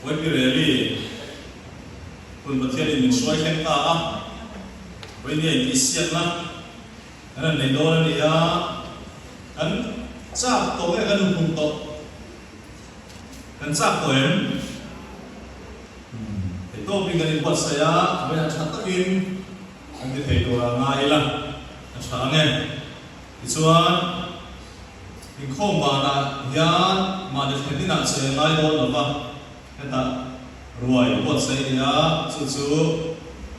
YP Rally hun Pathianin min hruai thleng ta a, vawinia intihsiakna kan rawn nei dawn a ni a, kan chak tawh nge kan huphurh tawh? Kan chak tawh em? Theihtawpin kan inbuatsaih a, vawiah tha takin kan ti thei tur a ngai ila a tha ang e. Tichuan, inkhawm banah hian mahni thlen inah che ngai dawn lo va, hetah ruai buatsaih a ni a, chu chu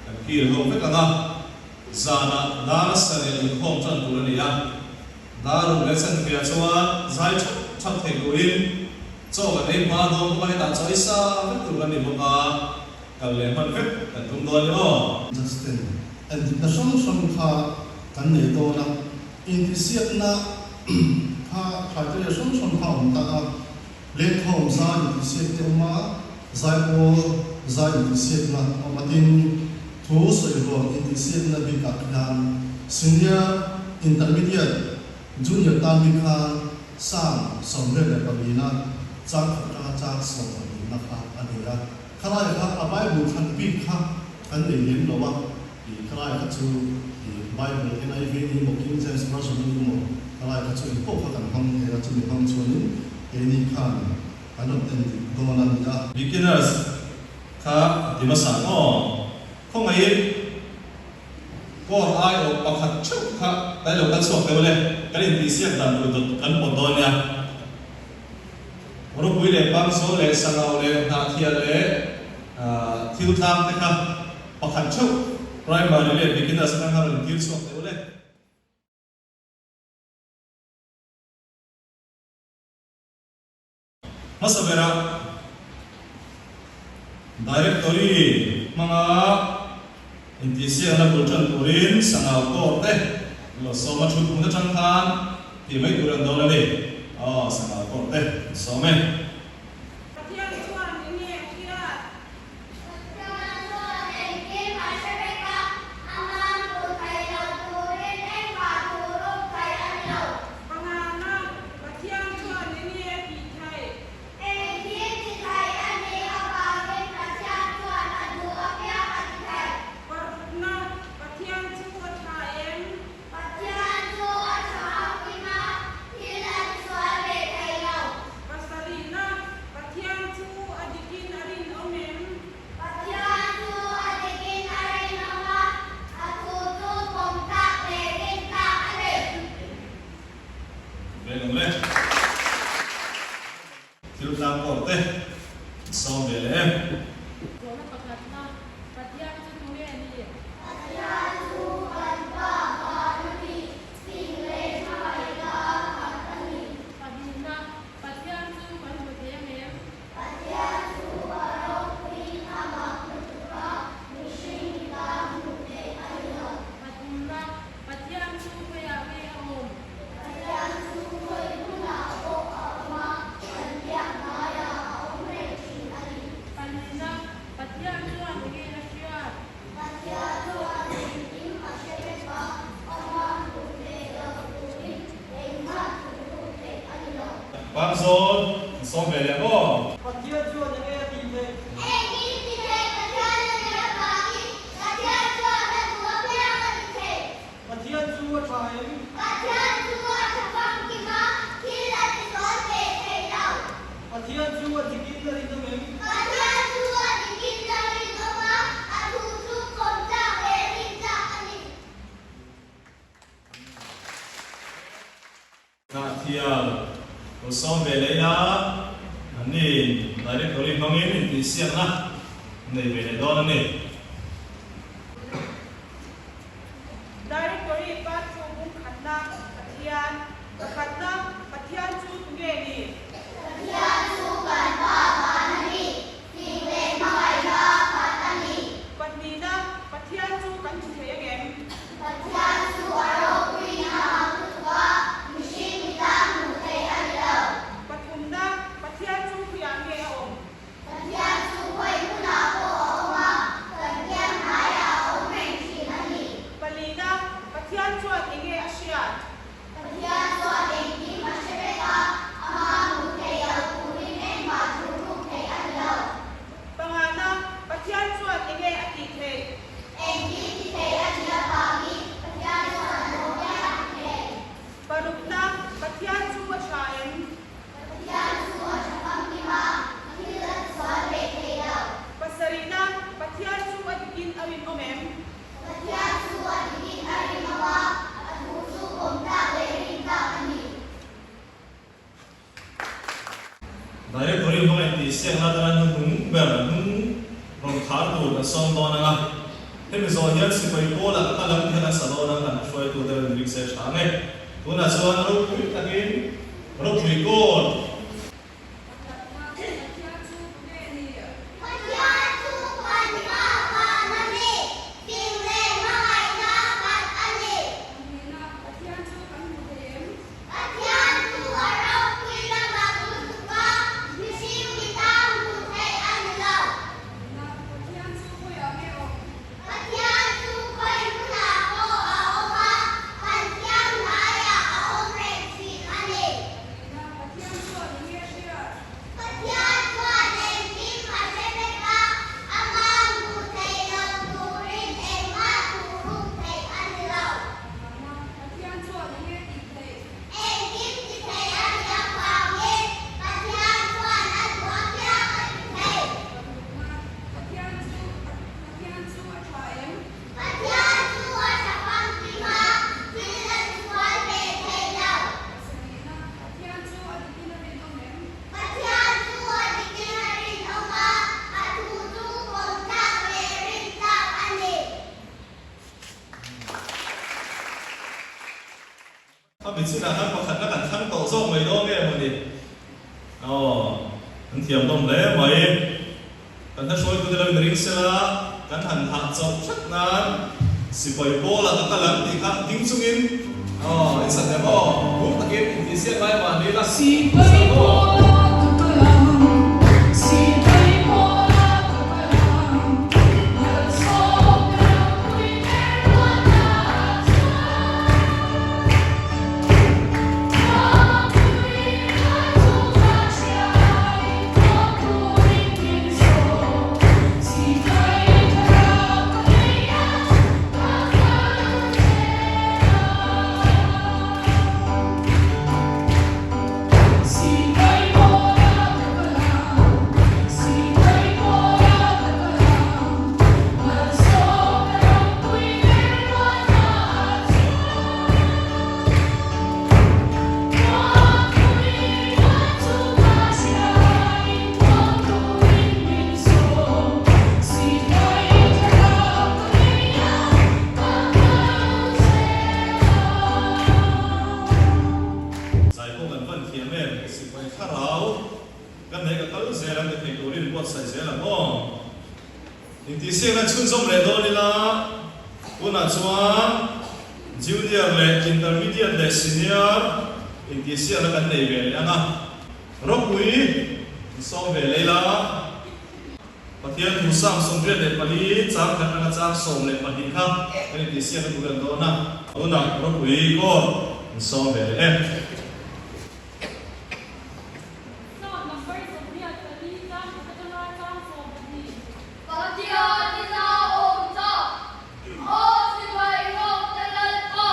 kan kir ho vek ang a. Zanah dar sarih inkhawm tan tur a ni a, dar ruk leh chanfiah chuan zai thap thap thei turin chaw kan ei hma dawn bawk a, hetah chaw ei sa vek tur kan ni bawk a, kal leh hman vek kan tum dawn ni aw. Justin, Endikna hrang hrang kha kan nei dawn a, intihsiakna kha criteria hrang hrang kha a awm ta a, lengkhawm zai intihsiak te awm a, zaipawl zai intihsiakna a awm a, tin thu sawiruang intihsiakna bikah khian senior, intermediate, junior tan bik khan sang 24 na chang khat atanga chang 12 na kha a ni a. Khalai kha a Bible thlan bik kha kan nei lem lo a, ih khalai kha chu ih Bible NIV ni maw King James Version ni maw khalai kha chu engpawh kha kan hmang thei a, chumi hmang chuanin keini khan kan rawn en dik dawn a ni a. Beginners kha ti hmasa ang aw, khawngaihin Core aiawh pakhat theuh kha kan lo kal chhuak deuh le, kan intihsiak dan tur dawt kan pawt dawn nia. Ropui leh Pangsawl leh Sangau leh Hnahthial leh Thiltlang te kha pakhat theuh Primary leh Beginners atang kha rawn intir chhuak deuh le. Hmasa berah Directory hmanga intihsiakna bul tan turin Sangau Corps te lo sawm a thut hmun atang khan tih mai tur an dawn a ni. Aw Sangau Corps te an sawm e. Pathian chuan enge a hriat? Pathian chuan engkim a hre vek a, amah hmuh theih loh turin engmah tur awm thei a ni lo. Pangana, Pathian chuan enge a tih theih? Engkim ti thei a nih avangin Pathian chuan a duh apiang a ti thei. Parukna, Pathian chu a tha em? Pathian chu a tha famkim a, thil a tisual ve thei lo. Pasarihna, Pathian chu a dikin a rinawm em? Pathian chu a dikin a rinawm a, a thu chu pawm tlak leh rin tlak a ni. Ve lo le. Thil tlang pawh te sawm ve leh em? Zawhna pakhatna, Pathian chu tu nge ni? Pathian chu kan Pa van a ni, fing leh hmangaihna a khat a ni. Pahnihna, Pathian chu kan hmu thei ang em? Pathian chu a ropuiin a mak lutuk a, mihring mita hmuh theih a ni lo. Pathumna, Pathian chu khawiah nge a awm? Pathian chu khawi hmunah pawh a awm a, kan biak ngaiah a awm reng thin a ni. Pahnihna, Pathian chuan enge a hriat? Pathian chuan engkim a hre vek a, amah hmuh theih loh turin engmah thungruk theih a ni lo. Pangzawl, an sawm ve leh maw? Pathian chuan enge a tih theih? Engkim ti thei Pathian a nih avangin Pathian chuan a duh apiang a ti thei. Pathian chu a tha em? Pathian chu a tha famkim a, thil a tisual ve thei lo. Pathian chu a dikin a rinawm em? Pathian chu a dikin a rinawm a, a thu chu pawm tlak leh rin tlak a ni. Hnahthial lo sawm ve leh ila, anni directory hmangin intihsiakna nei ve leh dawn a ni. Directory part chu bung khatna Pathian, pakhatna Pathian chu tunge ni? Pathian chu kan Pa van a ni, fing leh hmangaihna a khat a ni. Pahnihna Pathian chu kan hmu thei angem? Pathian chu a ropuiin a mak lutuk a, mihring mita hmuh theih a ni lo. Pathumna Pathian chu khuiah nge a awm? Pathian chu khawi hmunah pawh a awm a, kan khar tur kan sawm dawn ang a, hemi zawh hian sipai pawlah ka kal ang hian an sa dawn ang kan hruaitu te rawn ring se tha ang e. Tunah chuan ropui takin ropui kawl. Pakhatna, Pathian chu tunge ni? Pathian chu kan Pa van a ni, fing leh hmangaihna khat a ni. Pahnihna, Pathian chu kan hmu thei em? Pathian chu a ropui lamah lutuk a, mihring mita hmuh theih a ni lo. Pahnihna, Pathian chu khawiah nge awm? Pathian chu khawi hmunah pawh a awm a, kan thiang hnaiah a awm reng thin a ni. Pahnihna, Pathian chuan eng nge hriat? Pathian chuan engkim a hre vek a, amah hmuh theih loh turin engmah thuhruk theih a ni lo. Pahnihna, Pathian chuan eng nge tih theih? Engkim ti thei a ni avangin Pathian chuan a duh apiang a ti thei. Pahnihna, Pathian chu Pathian chu a tha em? Pathian chu a tha famkim a, thil a tisual ve thei lo. Pasarihna, Pathian chu a dikin a rinawm em? Pathian chu a dikin a rinawm a, a thu chu pawm tlak leh rin tlak a ni. A mi chinah khan pakhatna kan thlang tawh zawk mai dawn nge maw ni? Aw, an thiam dawm hle mai. Kan hla hruaitute lo inring sela, kan han hah chauh hret nan sipai pawlah ka kal ang tih kha ding chungin aw in sak em aw, hur takin intihsiak lai mahni la Sipai sak aw. pawlah ka kal ang, sipai pawlah ka kal ang, malsawm ka ropui ber ruatna chuan. Zai pawh kan van thiam em? Sipai thlarau kan neih ka kal zel ang ti thei turin buatsaih zel ang aw. Intihsiakna chhunzawm leh dawn ila, tunah chuan Junior leh Intermediate leh Senior intihsiakna kan nei ve leh ang a, ropui insawm ve leh ila, Pathian thu Psalm 84 chang khat atanga chang 12 kha kan intihsiakna tur kan dawn a, tunah ropui court insawm ve leh e. Psalm number 84 chang khat atanga chang 12. Pathian ina awm ta, Aw sipai rawkte Lalpa,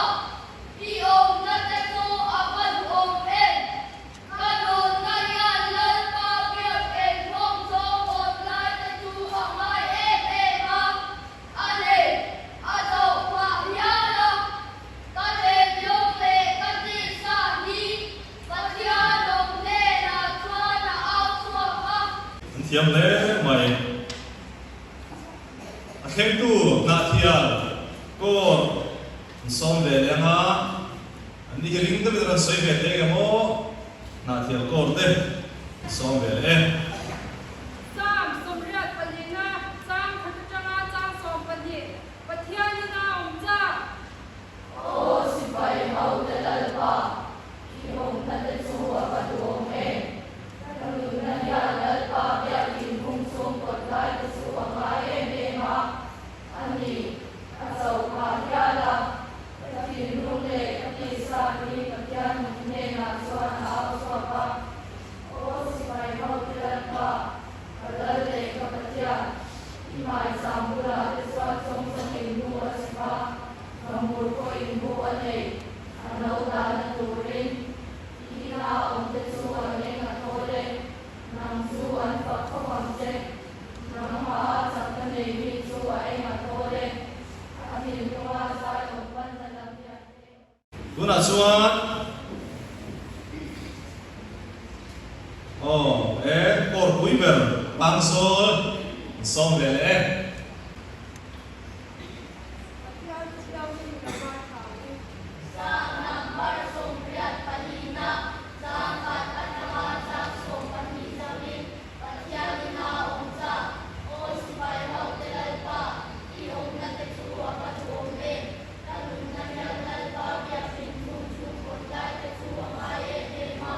i awmna te chu a va duhawm em? Ka nunna hian Lalpa biak engkhawm chawngawt lai te chu a ngai em em a, a nei, a zoh phah hial a. Ka thinlung leh ka tisa hi Pathian awm hnenah chuan a au chhuak a. An thiam hle mai. A thlengtu Hnahthial court an sawm ve leh ang a, an ni hi ring deuhin an rawn sawi ve thei ang em aw? Hnahthial court te an sawm ve leh e. Psalm 84 chang khat atanga chang 12 Pathianin a awm chak. Aw sipai hote Lalpa, i awmna te chu a va duhawm em? Ka nunna hian Lalpa biakin hung chhung kawt lai te chu a ngai em em a, a ni, a cho phah hial a, ka thinlung leh ka tisa hi Pathian nung hnenah chuan a au chhuak a, Aw sipai hote Lalpa, ka Lal leh ka Pathian, i hmaicham bulah te chuan chawngchawngin bu a chhip a, Mamawh pawhin bu a nei, a lo dahna turin i ina awmte chu an eng a thawl e, nang chu an fak khawp ang che, nangmah a chakna nei mi chu a eng a thawl e, a thinlunga zai awm panna lam hian te. Tunah chuan aw e kawrpui ber Pangsawl. Sawm ve leh e. Pathian thianghlim ka ngaithla ang e. Sang number 84 na chang khat atanga chang 12 changin Pathian ina awm chak, Aw sipai ho te Lalpa, i awmna te chu a va duhawm em? Ka nunna hian Lalpa biakinn hmun chhung kawt lai te chu a ngai em em a,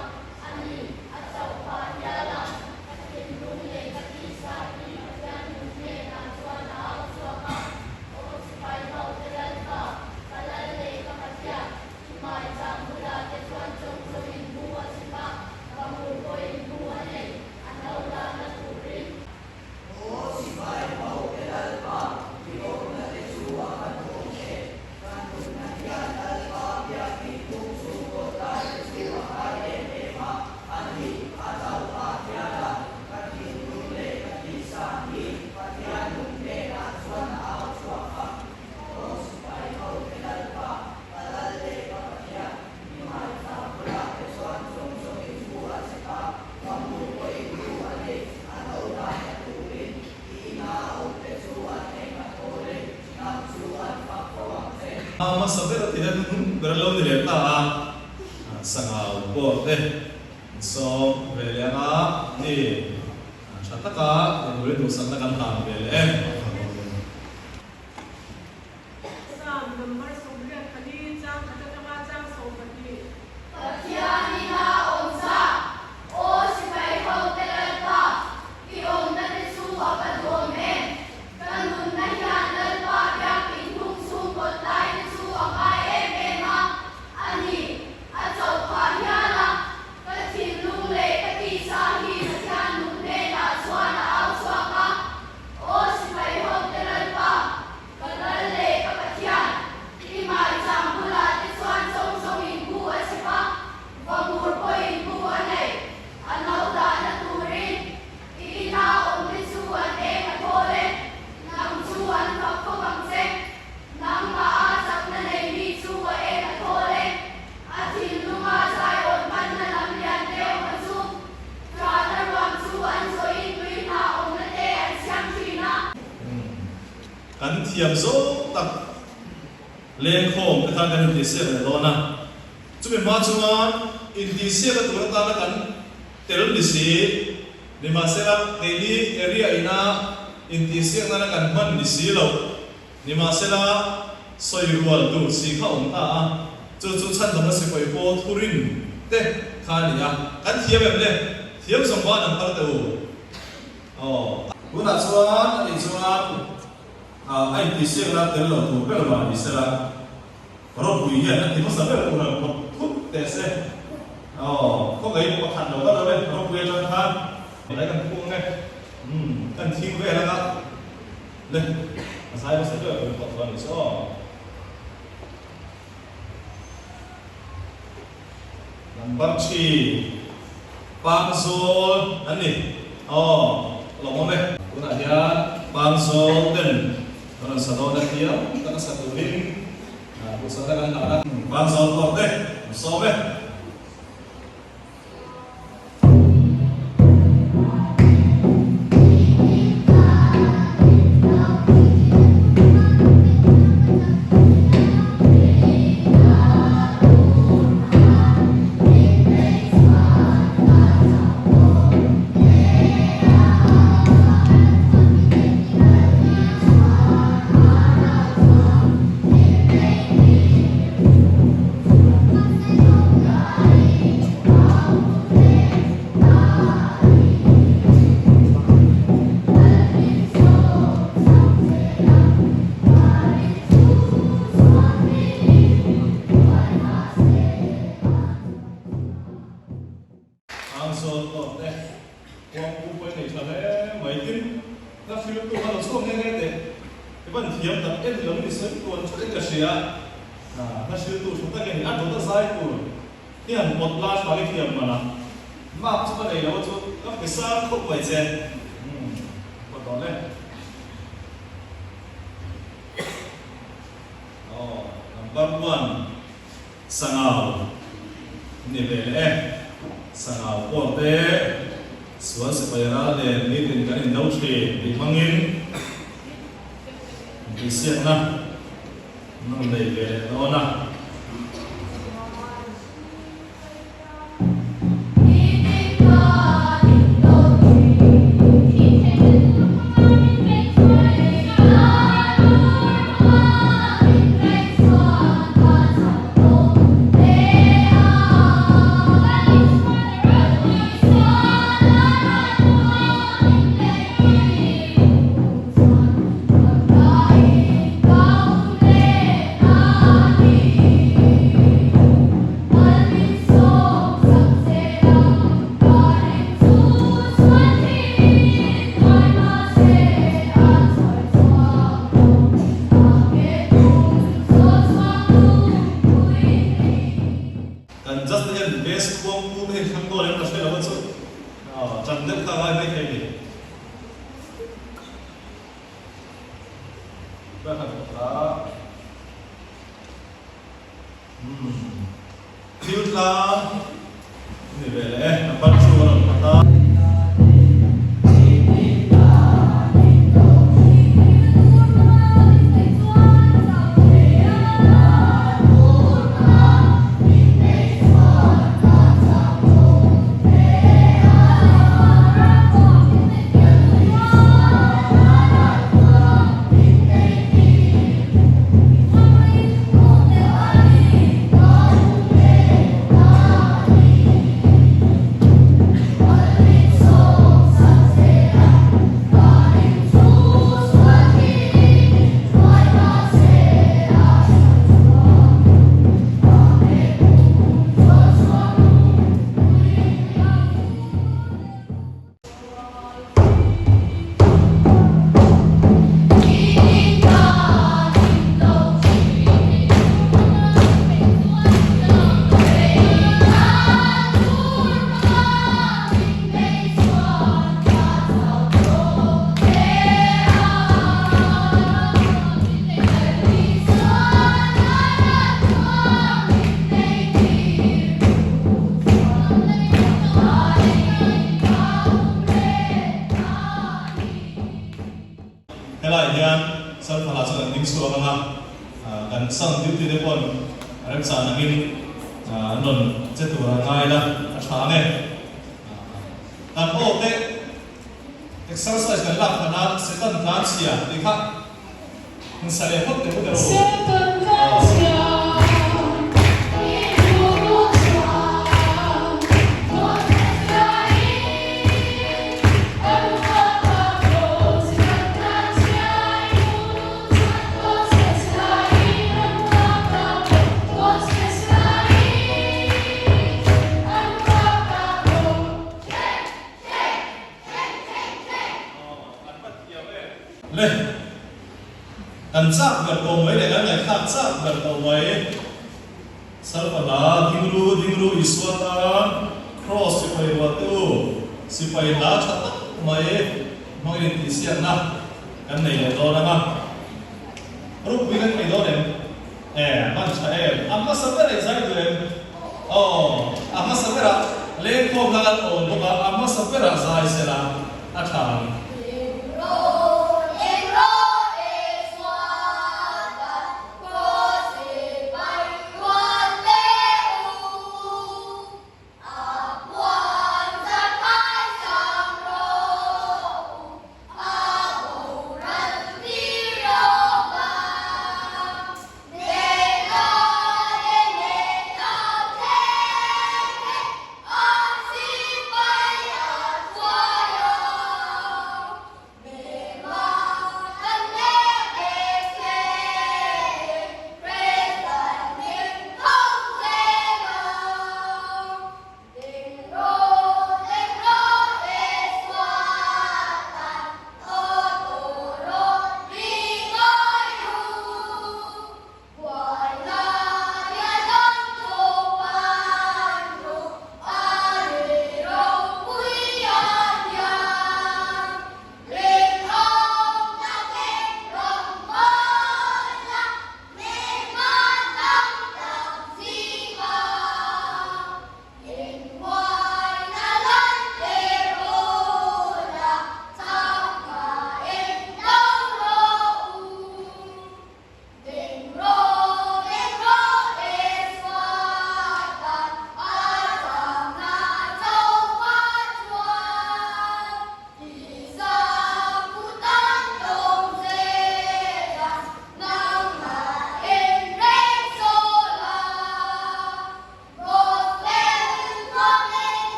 a ni, a chauh phah hial a, ka thinlung leh ka tisa hi Pathian nun hnenah chuan a au chhuak a, Aw sipai ho te Lalpa, ka Lal leh ka Pathian, I maicham bulah te chuan chawngchawngin bu a chhip a, vamur pawhin bu a nei, a no dahna turin. Aw sipai ho te Lalpa, i awmna te chu a va duhawm em? Ka nunna hian Lalpa biakin hung chhung kawt lai te chu a ngai em em a, a ni, a chauh phah hial a, ka thinlung leh ka tisa hi Pathian nung hnenah chuan a au chhuak a. Aw sipai ho te Lalpa, ka Lal leh ka Pathian, i hmaitha bulah te chuan zawng zawngin bu a chhep a, ka hmuh pawhin bu a nei, a no dahna turin i ina awm te chu an eng a thawl e, nang chu an fak fo ang che. A hmasa ber a tih hian hnung ber a lo ni leh ta a, sangau pawh te an sawm ve leh ang a ni. Tha taka inri duhsakna kan hlan ve leh e. Psalm number 84 chang khat atanga chang 12. Pathian ina awm chak, Aw sipai ho te Lalpa, i awmna te chu a va duhawm em? Ka nunna hian Lalpa biakin hung chhung kawt lai te chu a ngai em em a, a ni, a chauh phah hial a, Ka thinlung leh ka tisa hi Pathian nung hnenah chuan a au chhuak a, Aw sipai ho te Lalpa, ka Lal leh ka Pathian, i maicham bulah te chuan zawng zawngin bu a chhep a, vamur pawhin bu a nei, a no dahna turin i ina awm te chu an eng a thawl e, nang chu an fak khawp ang che, nangmah a chakna nei mi chu a eng a thawl e. A thinlunga zaiawt hmanna lam lian deuh kha chu ṭahna ruang chu an zawhin tui hna awmna te an siam ṭhin a. Kan thiam zawk tak lengkhawm te khan kan intihsiak leh dawn a, chumi hma chuan intihsiak a tur atana kan tel ni si, nimahsela keini area ina intihsiak nana kan hman ni si loh. Nimahsela, sawi rual tur si kha awm ta a, chu chu chhandamna sipai pawl thurin te kha a ni a. Kan thiam em le? Thiam zawng van an par teh u. Aw. Tunah chuan a nih chuan a intihsiakna tel lo tur ber mah ni sela, ropui hian a ti hmasa ber tur ang phawt thut teh se. Aw, khawngaih pakhat lo ka lo e, ropui atang khan. Helai kan khuang e, umm, kan thing vel anga. Le, a zai hmasa ber tur pawh chuan ni se aw. Number 3, Pangzawl an ni. Aw, a lawmawm e. Tunah hian Pangzawl ten rawn sa dawn a thiam tak a sa turin duhsakna kan hlan a. Pangzawl pawh te an sawm e. Angzawl pawh te Kuangpu pawh i nei tha hle mai tin ka hriltu kha lo chhuak nghe nghe teh i van thiam tak en lo in i sawi tuan thut in ka hria hla hriltu tha tak in a dawt a zai tur hian pawt la tha i thiam man a mark chu ka nei lo a chu ka pe sang khawp mai che pawt dawn e aw number one. Sangau ni ve leh e. Sangau pawh te Sual sipai ral nen nitin kan indo thin tih hmangin intihsiakna an rawn nei ve leh dawn a. Kan just hian best khuang pu te hi thlang dawn em ka hre lo a chu ṭan deuh kha a ngai mai thei a ni. Thil tlang ni ve leh e, number 2 a rawn khat a. Helai hian Salphala chu kan ding chhuak ang a, kan sound duty te paw'n remchang angin an rawn che tur a ngai la, a tha ang e. Kan aw te exercise kan lak hman a, Setan tlan chhia tih kha hmun sa leh phawt teh u teh rawh u. Setan tlan chhia Le, kan chak ber tawh mai leh kan ngaihthlak chak ber tawh mai. Salpala, Dingru, Dingru Isua tan Kraws sipai ruat te u, sipai hla tha tak mai hmangin intihsiakna kan nei leh dawn ang a. Rukpui kan thei dawn em? E, hman tha em? A hmasa berah i zai duh em? Aw, a hmasa berah lengkhawm la kan awn bawk a, a hmasa berah zai sela a tha ang.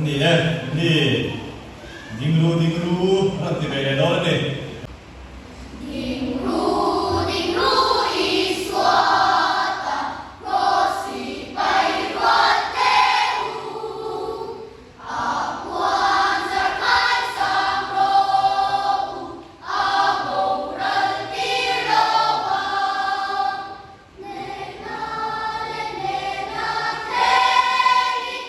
Ni e, ni. Ding ru ding ru a rawn ti ve leh dawn a ni. Ding ru ding ru Isua ta kraws sipai ruat teh u. A puan zarkhai sang rawh u, a boral tir lo vang. Hnehna leh hnehna thlengin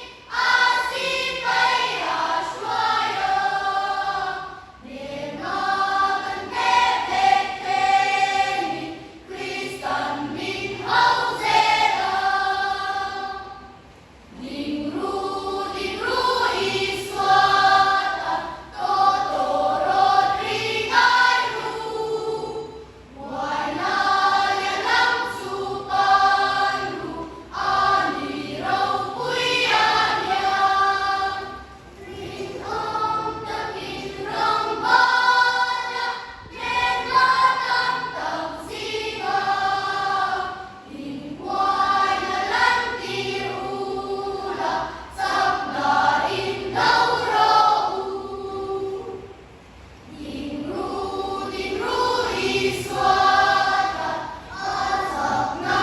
a sipai a hruai a. Hnehna kan hneh vek thlengin Kristan min hau zel a. Ding ru ding ru Isua ta tawh tawh rawt ri ngai ru. Muaina lian lam chu pan ru a ni ropui a nia. Rinawm takin rawngbawla hnehna tam tak zinga. Inhuaina lantir ula chakna in do rawh u. Ding ru ding ru Isua ta a chakna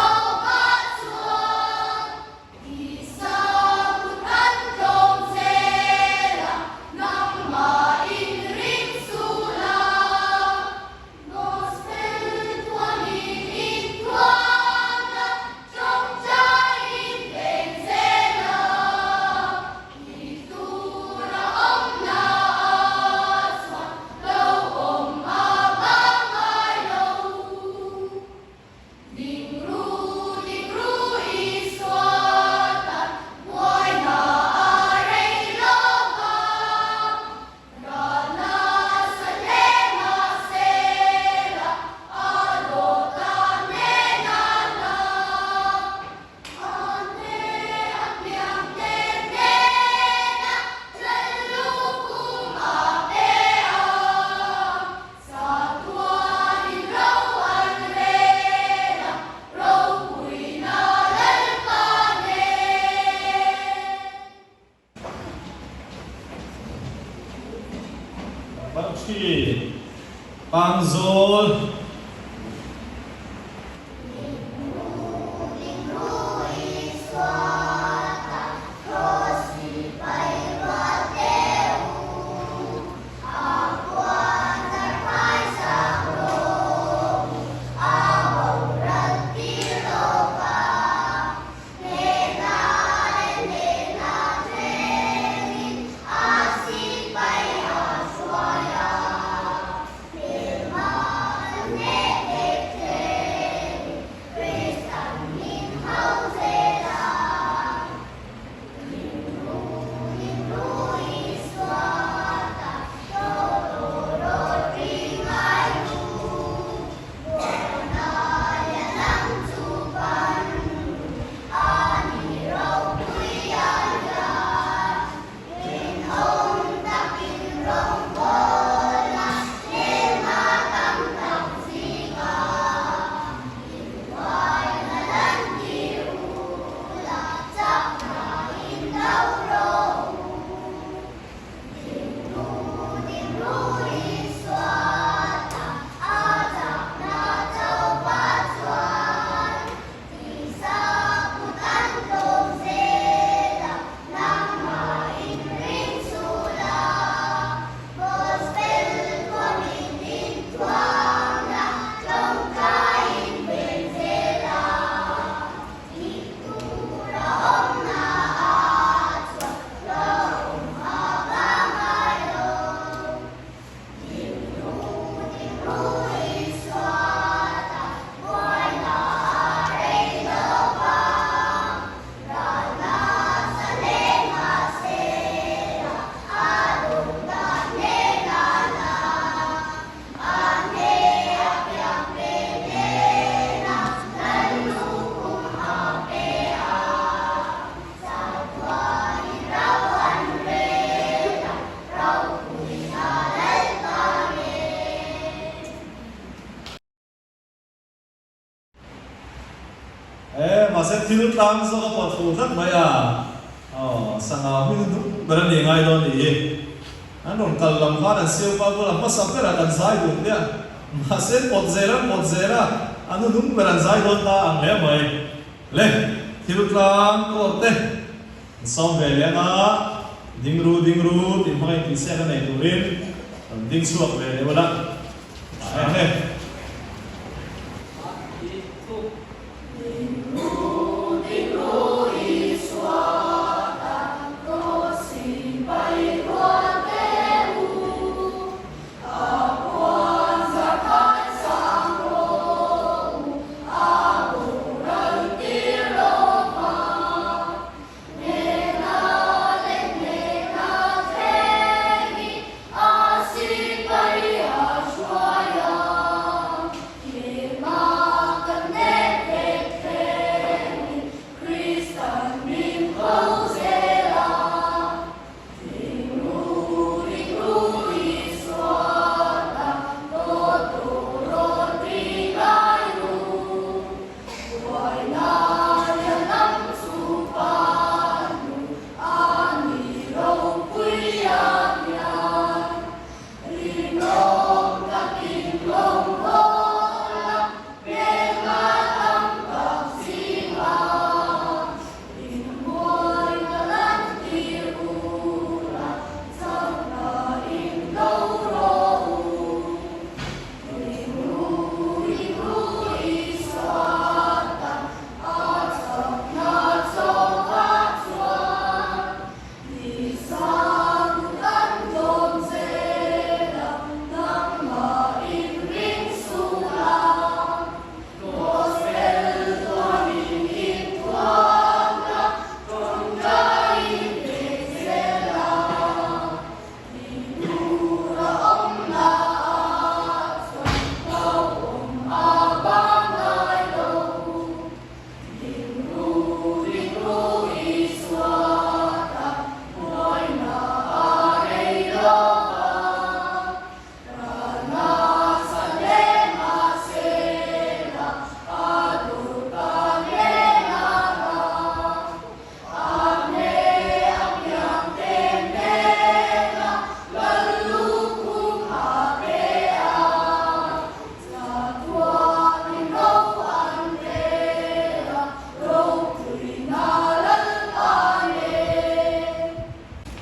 chauhva chuan Tisa kut an tlawm zel a, nangmah inring suh la. Gospel thuamin in thuam la, tawngtai in veng zel a, i tura awmna a chuan lo awm a vang ngai lo. Ding ru ding ru Isua tan buaina a rei lo vang. Bakshi Pangzawl. E, mahse thil tlang zawk a pawt fuh tlat mai a. Aw, sangau hi chu dum ber a nih ngai dawn nih hi. An rawn kal lam khan an siaupa bulah hmasa berah kan zai dun nia. Mahse pawt zel an pawt zel a, a nu dum ber an zai dawn ta ang hle mai. Le, thil tlang kawr te an sawm ve leh anga, ding ru ding ru tih hmangin tihsiak a nei turin rawn ding chhuak ve leh ula. Eng e?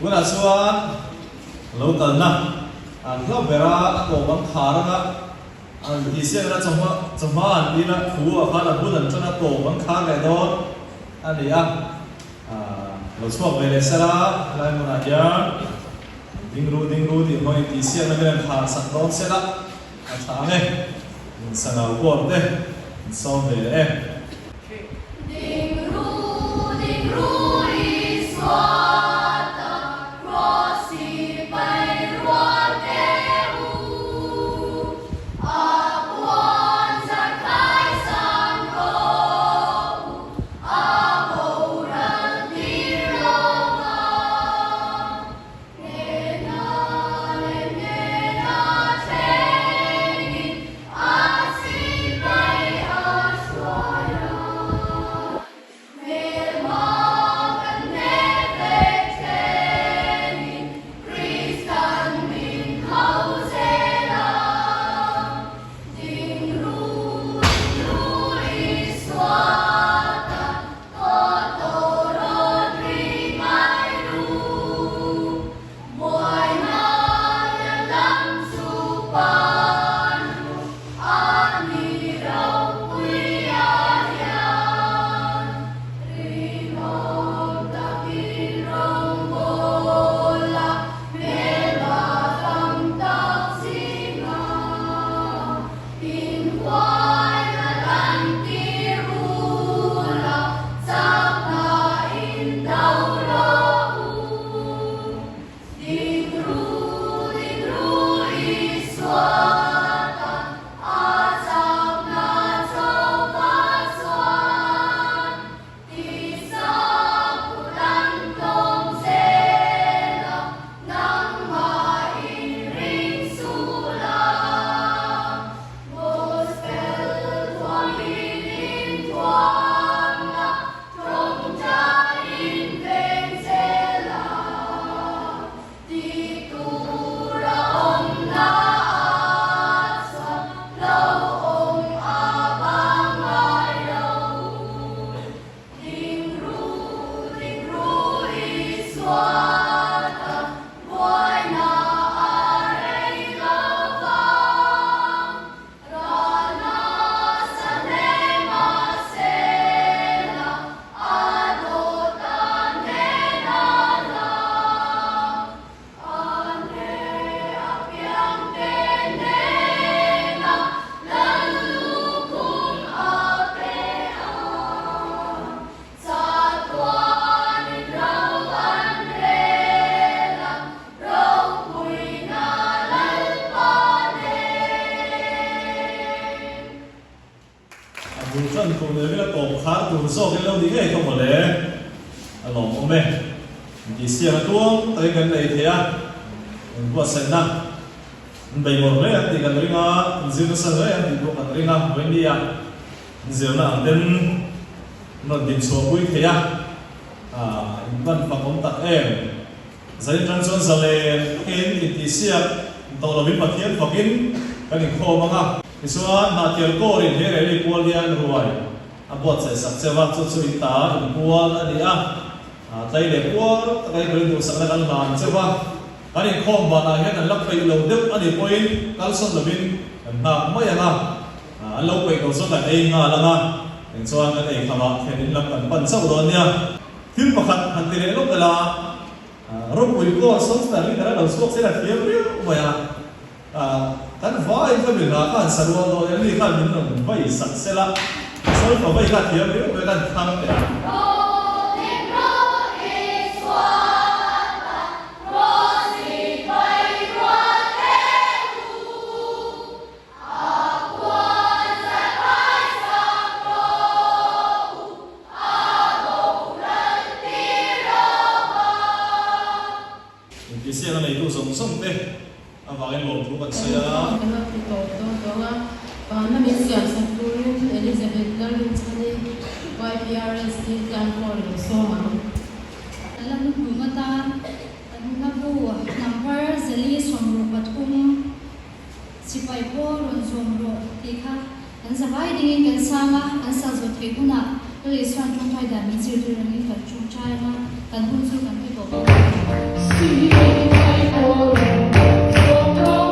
Tunah chuan lo kalna an hlauh ber a, a tawp an khar anga an tihsiakna chawhma chawhma an tih a, thu ah khan a bun an tan a, tawp an khar leh dawn a ni a. Lo chhuak ve leh sela helai hmunah hian ding ru ding ru tih hmangin tihsiakna vel an khar sak dawn sela a tha ang e. Sangau kawr te an sawm ve leh e. Ding ru ding ru Isua ta Kraws i pai rual te u. A puan zar khai san rawh u, a boral tir lo vang. Hnena leh hnena thlengin a sipai a hruai a. chhuat a buaina a rei lo vang. Ralna sa hle mahsela a dawt a hnena lang. A hne apiangte hnena Lallukhum a pe a. Chatuanin ro an rel a, ropuina Lalpa nen. A bul tan tur leh vela tawp khar tur zawk in lo ni ngei kha mawle. A lawmawm e. Intihsiak a tuang takin kan nei thei a, inbuatsaihna an bei mawrh hle ang tih kan ring a, an zir nasa hle ang tih pawh kan ring a, vawinia an zirna ang ten an rawn dinchhuahpui thei a, in van fak awm tak em. Zain atang chuan zalen takin intihsiak tawh lovin Pathian fakin kan inkhawm ang a. Tichuan, Hnahtial kawrin he rally pual hian ruai a buatsaih sak cheu a, chu chu in ta inpual a ni a. Tlai leh puar taka i rin duhsakna kan hlan cheu a, kan inkhawm banah hian an la peih lo deuh a nih pawhin kalsawn lovin kan nghak mai ang a, an lo peih lo chuan kan ei nghal ang a, eng chuan kan ei khamah thlen in lam kan pan chauh dawn nia. Thil pakhat han ti leh lawk ila, ropui pawh Solster leader a lo chhuak chian a thiam riau mai a, kan vaiin ka mi hla kha han sa rual dawn em ni khan min rawn vai sak sela, Solfa vai kha thiam riau mai a kan thlang teh a. Intihsiak a neitu zawng zawng te avangin lawmthu kan sawi a. Kan lo ti tawp dawn dawn a, Vana min siam sak turin Elizabeth Lalrinchhani YPRST Tlankawl lo sawm ang. Kan la hnuhnung atan kan hlabu number 173 Sipai pawh rawn zawm rawh tih kha kan zavai dingin kan sang a, kan sa zawh theih hunah Lal Isua'n tawngtai dan min zirtir angin kan tawngtai ang a, kan hun chu kan ti tawp ang. Sipai pawh rawn zawm rawh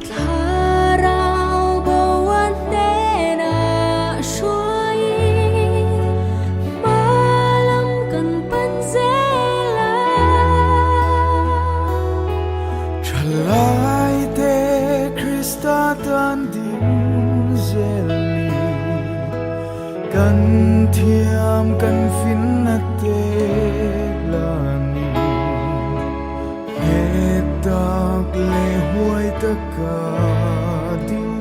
Thlarau bo a hnenah hruaiin hma lam kan pan zel a. Thalaite Krista tan ding zel ni, kan thiam kan finna te la ni. Nghet tak leh huai taka ding.